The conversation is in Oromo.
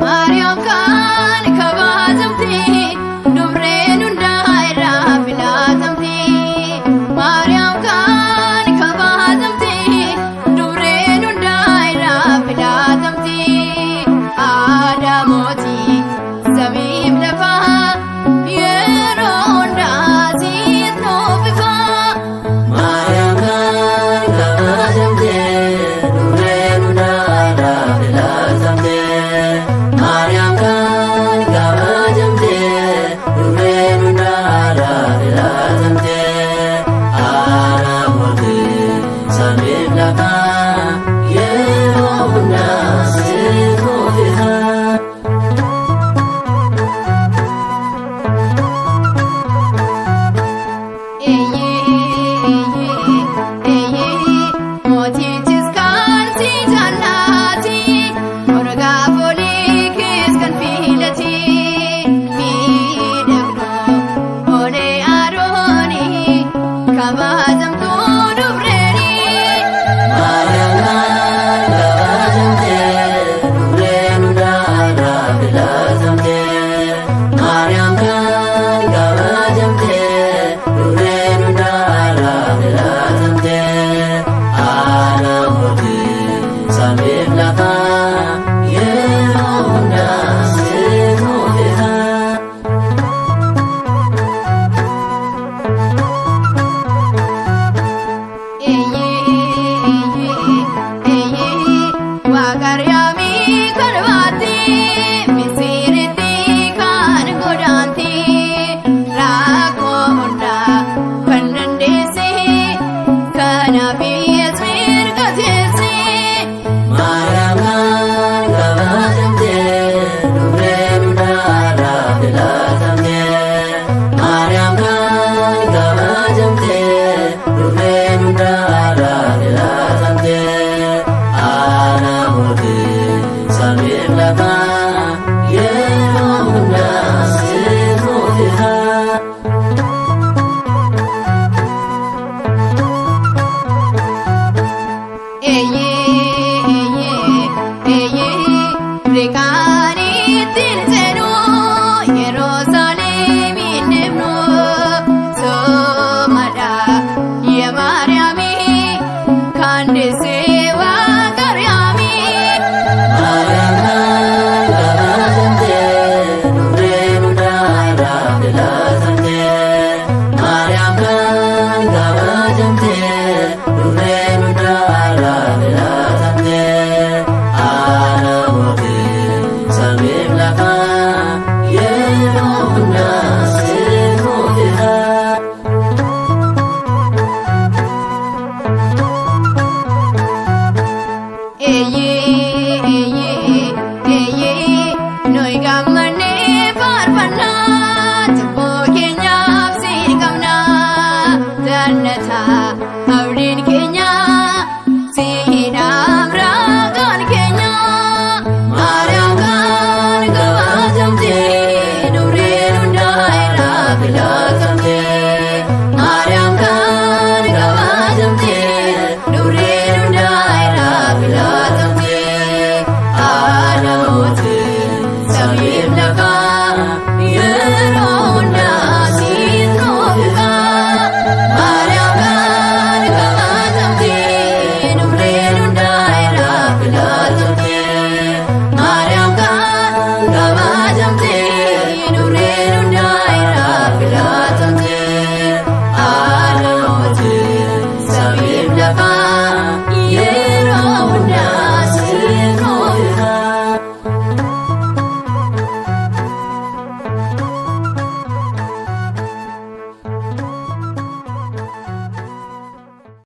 Maariyaam kan kabajamte dubreen hundaa irraa filatamte. Maariyaam kan kabajamte dubreen hundaa irraa filatamte. Aadaa mootii samiif lafaa yeroo hundaa siit nuuf ifaa. Maariyaam kan kabajamte dubreen hundaa irraa filatamte. Maariyaam kan kabajamte dubreen hundaa irraa filatamte. Haadha mootii samiif lafaa yeroo hundaa siif nuuf ifaa. Mootichis kan si jaallati morgaa foolii kees kan filati miidhagdoo olee adooni kabajamtuu dubreeni. Maariyaam kan kabajamte dubreen hundaa irraa filatamte. Maariyaam kan kabajamte dubreen hundaa irraa filatamte. Haadha mootii samiif lafaa yeroo hundaa siif nuuf ifaa. Waaqaryaamii kan baatti misiritti kan godaanti rakkoo hundaa kan dandeesse kanaaf mirga teesse. Maariyaam kan kabajamte dubreen hundaa irraa filatamte. Maariyaam kan kabajamte dubreen hundaa irraa filatamte. Haadha mootii samiif lafaa yeroo hundaa siif nuuf ifaa. Rikaaniitiin seenuu Yerusaalemiin deemnu soomadha yaa Maariyaamii kan deessee Waaqariyaamii. Maariyaam kan kabajamte dubreen hundaa irraa filatamte. Maariyaam kan kabajamte dubreen hundaa irraa filatamte. Haadha mootii samiif lafaa yeroo hundaa siif nuuf ifaa. Nuyi gammannee faarfannaa cubbuu keenyaaf si qabnaa jannataa abdiin keenya si hidhaam keenya. Maariyaam kan kabajamte dubreen hundaa irraa filatamte. Maariyaam kan kabajamte dubreen hundaa irraa filatamte. Haadha mootii samii